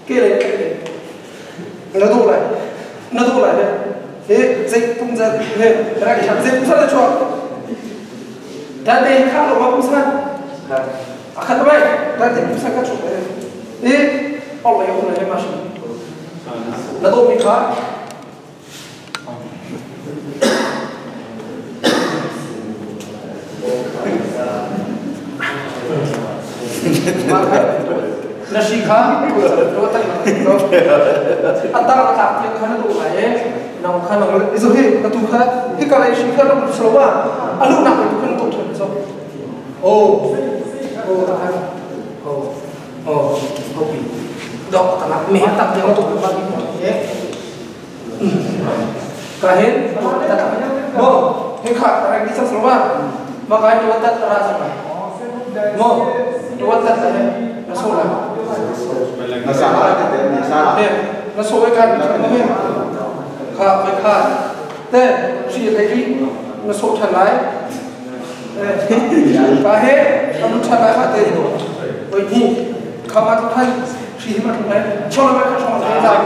Ke le ke le na do lai na do lai he he zei pung za he rak chak zei pung sa chuak ta te kha lo ma pung sa a khat mai ta te pung sa ka chuak he e ol lai ol lai ma shi na do mi kha Na hri kha a tar a tlak tiang kha na duh lai i nang kha nang izo hi na tu kha hi ka lai hri kha na slo ma a lu nak tu khan tu than so o o ta khan o o o pi dok ta nak me tak tiang tu ba ni he Ka hin mo hi kha rak di sang slo ma kai tu tat ra sang mo tu tat ta na so la na sa la te na sa la na so we kan mo he kha we kha te si le ri na so than lai ka he na than lai ma te oi ni kha ma tu than 是什么出来？敲了麦克上来的。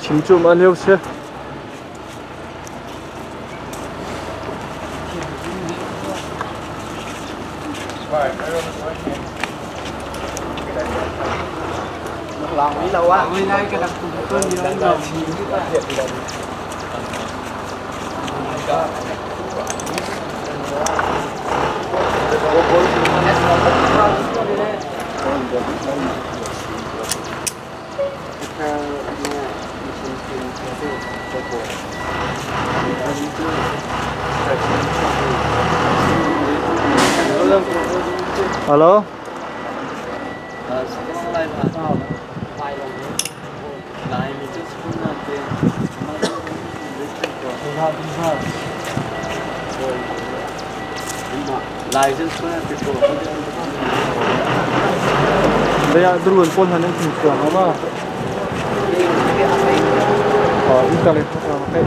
Chim an lio se. Alo. Đây ạ, tôi luôn phone hắn em thỉnh thoảng nó mà. Ờ, ít tăng lên cái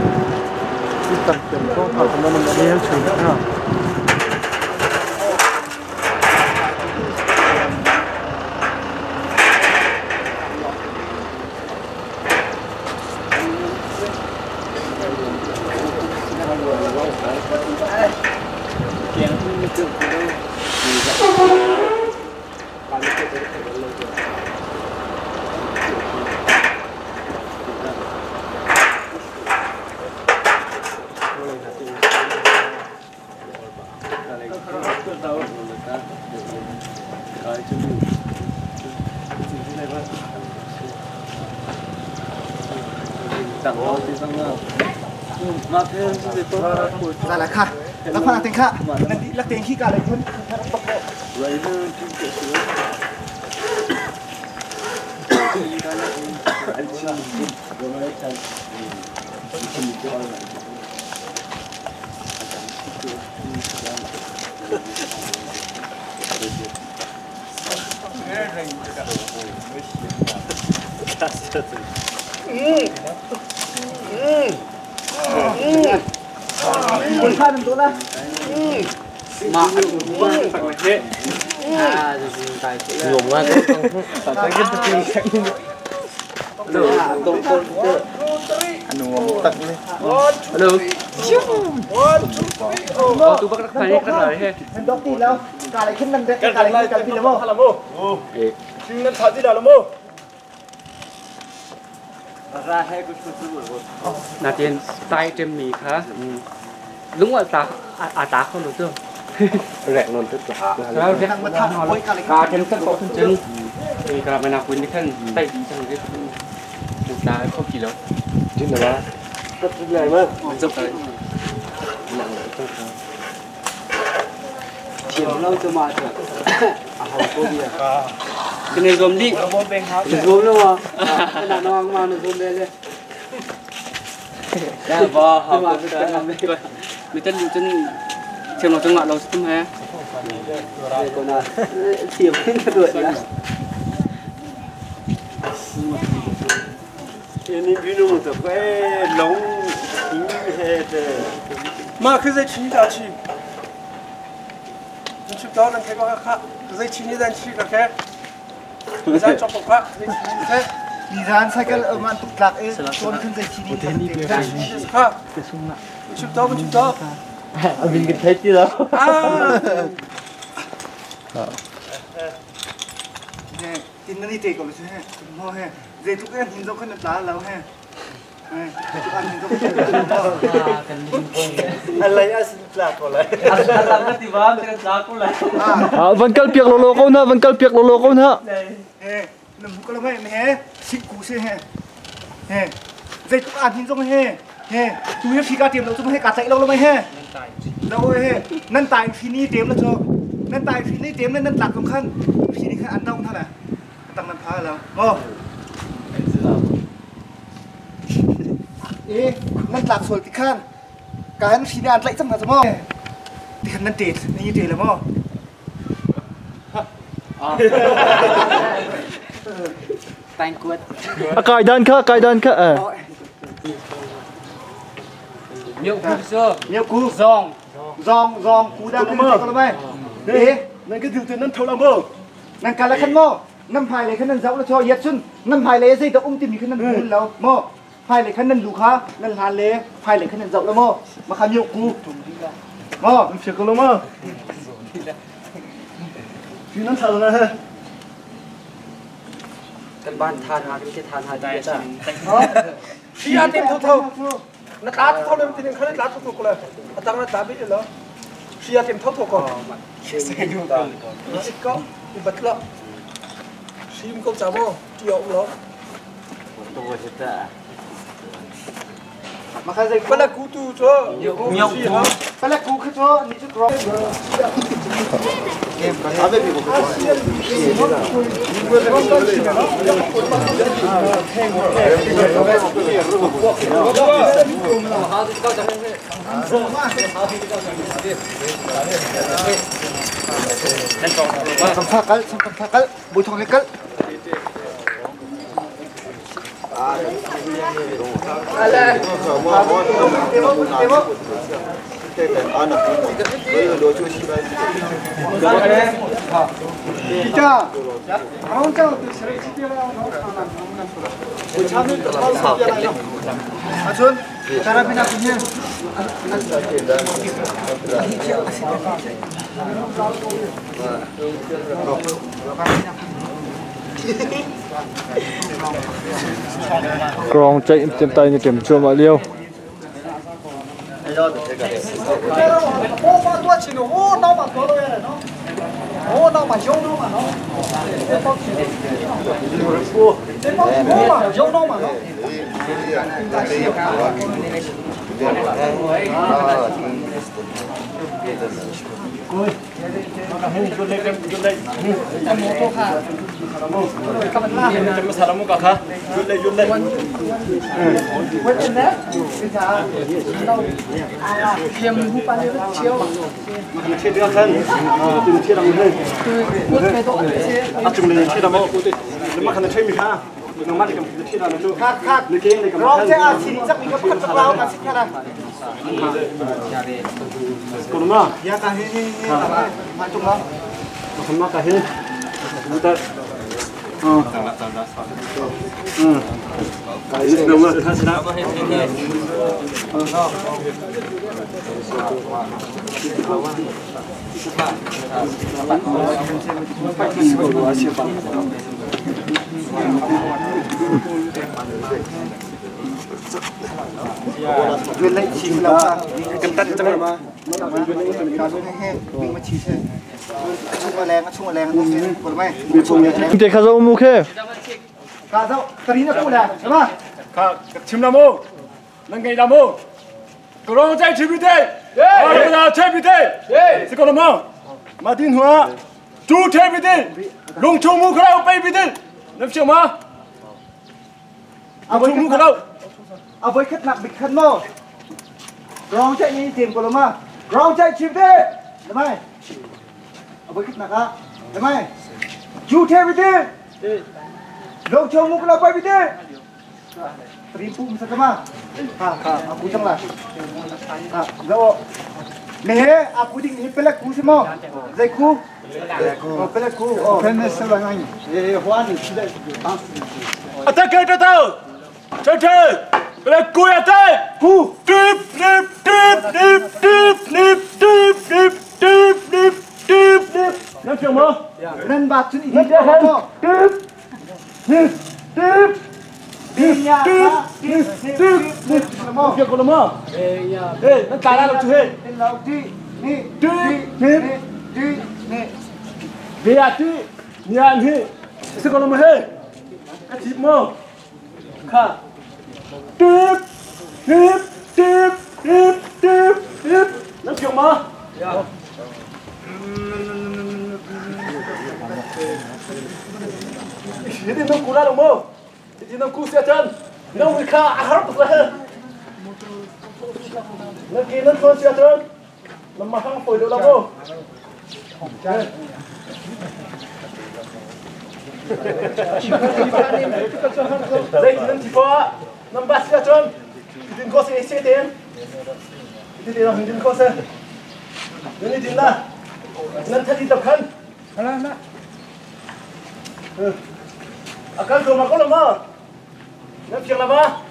ít tăng tiền có thảo nó mình đi hết chuyện nữa. Ra là kha. Lak phan tiếng kha. Nan lak tiếng khi cả lại thân. Na tiền tay trên mì khá đúng là ta à ta không được chưa rẹn luôn tức là cả trên các bộ chân thì cả mình nào quên đi thân tay đi sang cái ta không chỉ đâu chứ là rất này mà dốc tới chiều lâu cho mà được cái này gồm đi zoom luôn mà cái nào nó mà nó zoom lên lên dạ vâng mình chân chân chiều nó chân ngọn đầu xung ha còn là chiều cái đuổi là mà cứ dây chín đã chín你去找人开个卡，这去你咱去个开，咱找不卡，这去你开。你咱才个二万独立，哎，专门在去你卡，你去找不去找？ Mình cái thấy chưa đâu. 啊！ tin nó đi tệ còn chứ mò he dây thuốc em nhìn giống khăn lá lâu he Vẫn cần việc lô lô không ha, vẫn cần việc lô lô không ha. nằm cái này he xịt cú xe he he dây thuốc ăn nhìn giống he he chú biết phi cá tiệm đâu chúng he cá chạy lâu lâu mấy he lâu he năn tài phi ni tiệm là cho năn tài phi ni tiệm nên năn lạc không khăn phi ni khăn ăn đông thôi này tăng năn phá là mò ê năn lạc rồi thì khăn cái phi ni ăn lại trong là mò thì khăn năn tệ như tệ là mò Cài đàn khá, cài đàn khá. Miêu cú sơ, miêu cú giòn, giòn giòn cú đang mơ, ê, nên cái điều tiền nên thâu là mơ, nên cái là khăn mò, năm hai lấy khăn nên dẫu là cho yết xuân, năm hai lấy dây tao ung tìm khăn nên hun lâu mò, hai lấy khăn nên lù khá, nên hàn lấy, hai lấy khăn nên dẫu là mò, mà khăn miêu cú, mò, mình phải có mò, thì nó thâu là cái ban than hà cái than hà đi ra, thì ăn tìm thâu thâu. 那打头了，今天看你打头过来，啊，当然打不了，是要点头头过。你搞，你不了，是唔够怎么，掉了。多些的。Palaku tu cho. Palaku kha cho ni chu drop. Samphakal, samphakal, buthong lekal. Achun, karabina punya. Krong chạy tiêm tay như tiêm chua mà liêu. Te kha zo mu khe. Ka zo, tari na ku la, sama. Ka chim la mo. Nang ngai la mo. Krong chai chi bi te. Ye. Na chai bi te. Ye. Se ko mo. Ma tin hua. Chu chai bi te. Long chu mu kha pai bi te. Nam chiu ma. A chu mu kha. A voi khat nak bi khat mo. Krong chai ni tim ko lo ma. Krong chai chi bi te. Lamai. A voi khat nak a. Lamai. Chu chai bi te. Long chu mu kha pai bi te. Ribu misalnya, ha, aku jangan lah, ha, jauh, nih, aku di ni pelak ku semua, zaiku, oh pelak ku, oh, attack kita tahu, cepat, pelak ku ya attack, ku, tip, tip, tip, tip, tip, tip, tip, tip, tip, tip, tip, tip, nampak mana? Nan batu ni, tip, tip, tip. Tip, tip, tip, tip, tip, ko mo. Eh, nan tala lo chu he. Tip, tip, Bia ti, nian hi. Se ko mo he. Ka chip mo. Kha. Tip, tip, tip, tip, tip, tip. Nam chiu ma. Ya. Ni no kula lo mo. Ini nang kusia chan, nang wika harap lah. Nang kinan kusia chan, nang mahang foi do lamo. Zai kinan tipa, nang basia chan, din kosi isi ten, din nang din kosi, ini din lah, nang tadi tapkan. Akan ke rumah kau lama. Nak siang lama.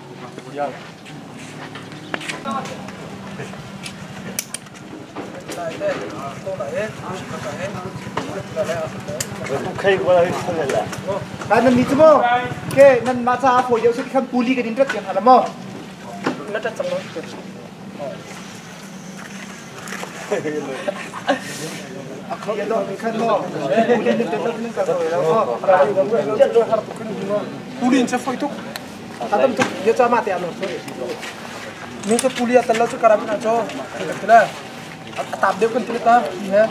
Kan ni cuma, ke nan masa apa jauh sikit kan puli ke dindrat yang lama. Nak tak sama. Puli in chafoi tuk. Adam tuk dia cama te anu. Mi cu puli a tel lo cu karabin a caw. Tila a tap deuh kan tila ta he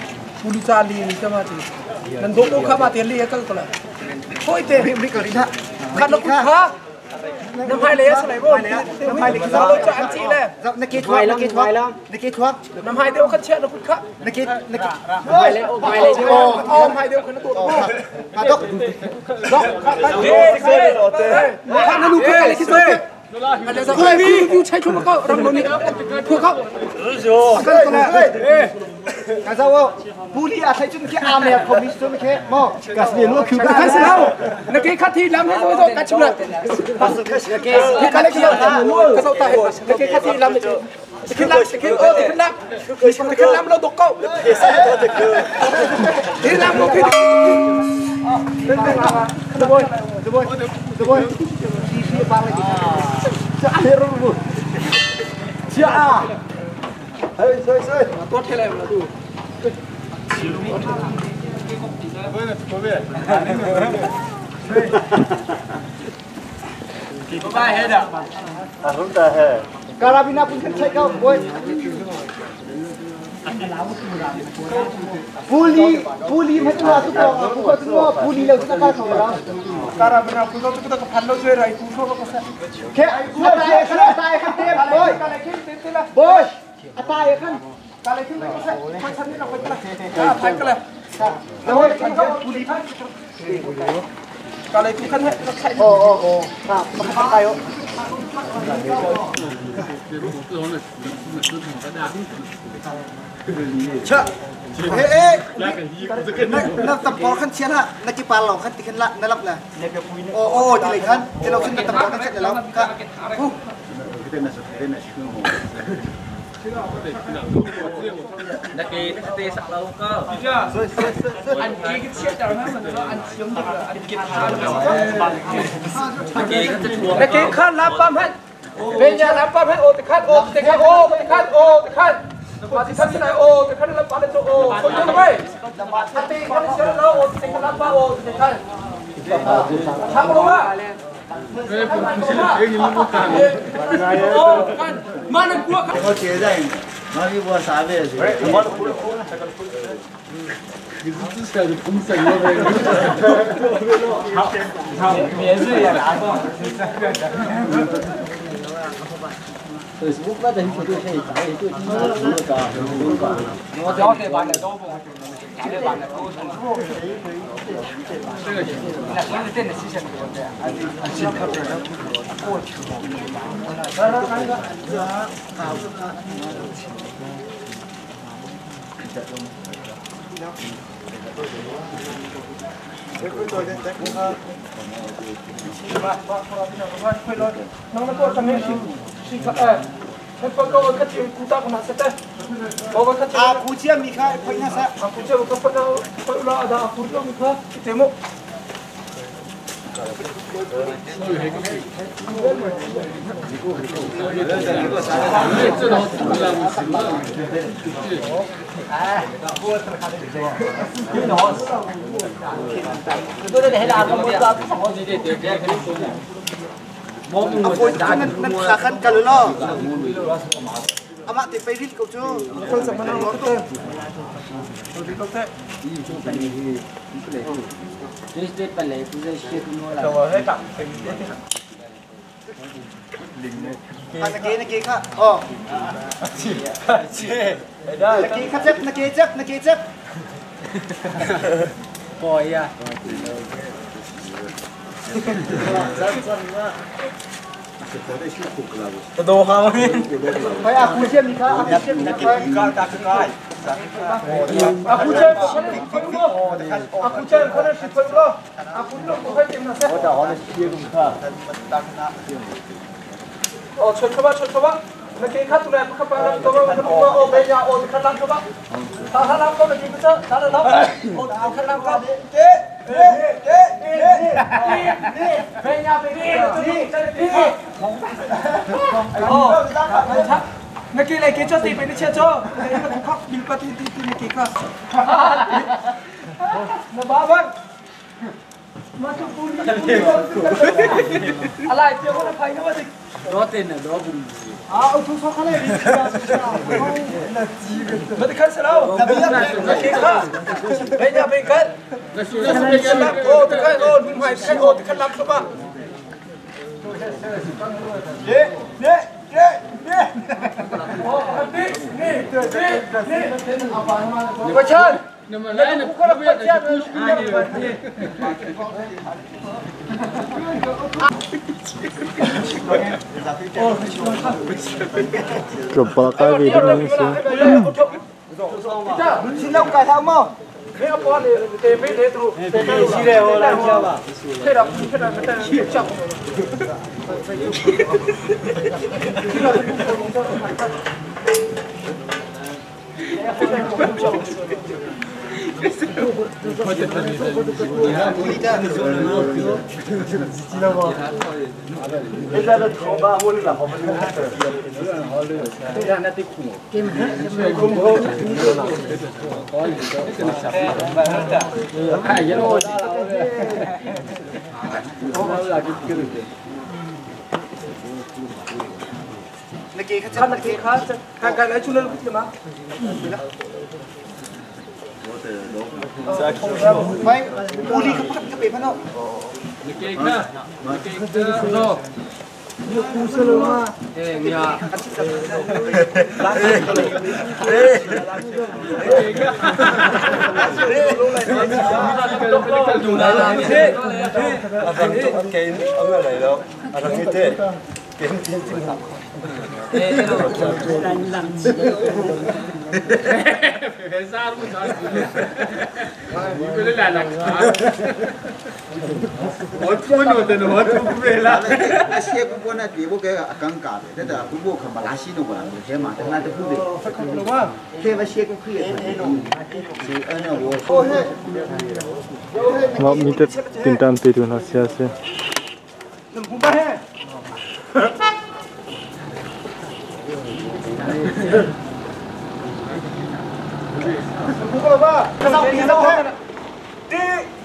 puli ca li ni ka ma ti. Nan do ko kha ma te li kal ko la. Khoi te. Khat lo kha. Na hmai lei a si lai bo. Na hmai lei ki lo cha an chi le. Na ke thuak na ke thuak na ke thuak. Na hmai deuh kha chia na kut kha. Na ke na ke. Hmai lei hmai lei oh hmai deuh kha na to. Ha dok. Dok kha kha. Kha na lu kha le ki so. Khu chai thu ma ko ram lo ni. Khu ko. Ka zawo puli a thai chun ke a me kho mi chun ke mo ka sne lo khu ka khan sao na ke kha thi lam he zo zo ka chim la ke ka le ki zo ka zo ta he na ke kha thi lam ke lam ke o ke lam ke lam lo dok ko thi lam lo ke boy boy boy si si pa le cha he ro bu cha hey soi soi ตัวเทเลมาดู Karabina pun kan check out boy. Puli puli macam tu tu ko tu puli lo tu ka kho ra. Karabina pun tu tu ka phallo je rai ku tho ko sa. Ke atai khan atai khan te boy. Boy atai khan ka le khin ko sa. Ko chan ni na ko la. Ka phai ka le. Boy puli ka le ku khan he khai. Oh oh oh. Ha pa kayo. เชอะเฮ้เอ๊ะนับตับปอขั้นเชียนฮะนักกีฬาเราขั้นที่ขั้นละนั่นรับเลยโอ้โอ้ที่เลยขั้นที่เราขึ้นตับปอขั้นเชียนแล้วค่ะ นักกีฬาสักเราก็ อันกี้เชียร์แต่ละมันก็อันเชียร์อันกินทาน นักกีฬาจะทวง นักกีฬารับปั๊มให้เป็นยารับปั๊มให้โอติคัดโอติคัดโอติคัดโอติคัดมาที่ท่านไหนโอติคัดรับปั๊มโอคนเยอะไหมอันตีคัดเชียร์เราโอติคัดรับปั๊มโอติคัดทำรู้ว่าโอ้กันมาหนึ่งกลัว我接待你，那你我啥呗？我你是之前的公司那边。好，免税也拿过。 Facebook 那人绝对可以找一对，我交给把那都不，家里把那都是。这个那我是真的是想过的， น้องนักตัวจังเนี่ยสิครับเออให้ปกว่าคัดกูตาคนนั้นเสร็จบอกว่าคัด อากูเชียมีค่าพนักงาน aku cakap kau pernah pernah ada aku tu muka tengok อากูนั่นนั่นขาขั้นกันเลยล่ออามาติไปริลกูจู kau sama nak kau นักเกนักเกค่ะอ๋อนักเกค่ะเจ็บนักเกเจ็บนักเกเจ็บ ปล่อยอ่ะ ไปอากูเชียมีค่าอากูเชียมีค่า aku cakap kau ni aku cakap kau ni sifat lo aku ni kau hai mana sah oh coba coba nak ke kat tu lah apa apa tu apa oh banyak oh dekat lang coba tak lang kau nak kita tak lang oh dekat lang kau banyak banyak oh นักกีฬาเกจตีเป็นเชี่ยจ้อไอ้ก็บิลปฏิตีตีนักกีฬานะบ้าบ้าง Alai tiang na phai na dik. Ah, auto so khale. Ma dikhan sarau. Kha. Bai nya bai kan. Oh, dikhan oh, nun mai dikhan oh, dikhan lam soba. Ye, ye, ye, ye. Oh, ni ni ni ni. Bachan. Tlawmpal kai ve ding an si. Xin lông cài thao mò. Khan na ke kha kha kai lai chulal kut ma. Mai, uli ka pak ka pe phano. 谢不过那比我给尴尬的，这个不过可把拉稀弄过来，我嘛，那都不对。这个谢过可以，是按照我。 Mah mi te tintan pe tu hna sia si. Đi,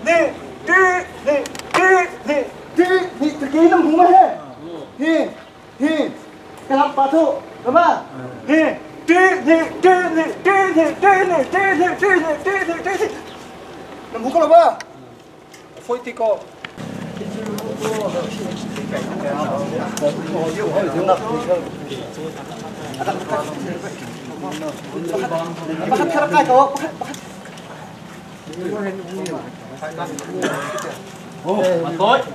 đi, đi, đi, đi, đi, đi, đi, cái nằm hùng mà he. Hi, hi, cái làm bà thu, đúng không? Hi, đi, đi, đi, đi, đi, đi, đi, đi, đi, đi, đi, đi, đi, đi. Nằm hùng cái ba. Phôi ti ko. Bakit harap kayo? Bakit, bakit?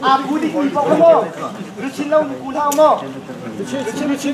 À, cú đi cú bỏ mò, rồi xin lâu cú thao mò, rồi xin rồi xin.